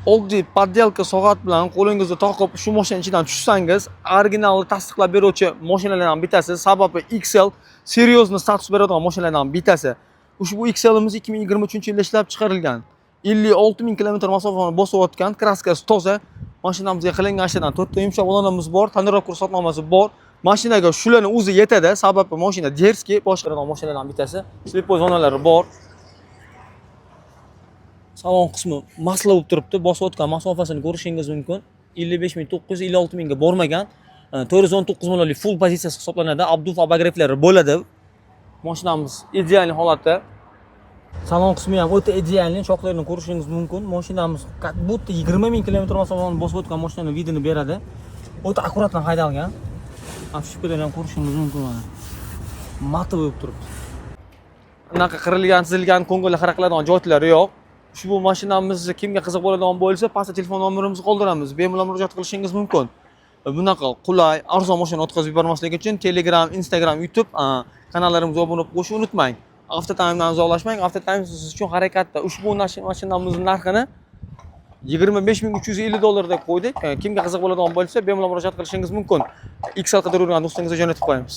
Oddiy подделка soat bilan qo'lingizda toqib, shu mashina ichidan tushsangiz, originalni tasdiqlab beruvchi mashinalardan bittasi. Sababi XL серьезный status beradigan mashinalardan bittasi. Ushbu XLimiz 2023-yilda ishlab chiqarilgan. 56 ming kilometr masofani bosib o'tgan, краска si toza. Mashinamizga qilingan ishlardan to'rtta yumshoq balonimiz bor, tonirovka ruxsatnomasi bor. Mashinaga shularni o'zi yetadi, sababi mashina дерзкий, boshqaradigan mashinalardan bittasi. Слепой zonalari bor. Salon qismi масло bo'lib turibdi. Bosib o'tgan masofasini ko'rishingiz mumkin. 55 900, 56 mingga bormagan. 419 millionlik full pozitsiyasi hisoblanadi. Обдув, обогрев lari bo'ladi. Mashinamiz идеальный holatda. Salon qismi ham o'ta идеальный, choqlarini ko'rishingiz mumkin. Mashinamiz как будто 20 ming kilometr masofani bosib o'tgan mashinani вид ini beradi. O'ta аккуратно haydalgan. Обшивка dan ham ko'rishingiz mumkin mana. Матовый bo'lib turibdi. Unaqa qirilgan, chizilgan, ko'ngilni xira qiladigan joylari yo'q. Ushbu mashinamizni kimga qiziq bo'ladigan bo'lsa, pastda telefon nomerimizni qoldiramiz. Bemalol murojaat qilishingiz mumkin. Bunaqa qulay, arzon mashina o'tkazib yubormaslik uchun Telegram, Instagram, YouTube kanallarimizga obuna bo'lib qo'yishni unutmang. Avtotimedan uzoqlashmang. Avtotime siz uchun harakatda. Ushbu mashinamizning narxini 25 350 dollar deb qo'ydik. Kimga qiziq bo'ladigan bo'lsa, bemalol murojaat qilishingiz mumkin. XL qidirib yurgan do'stingizga jo'natib qo'yamiz.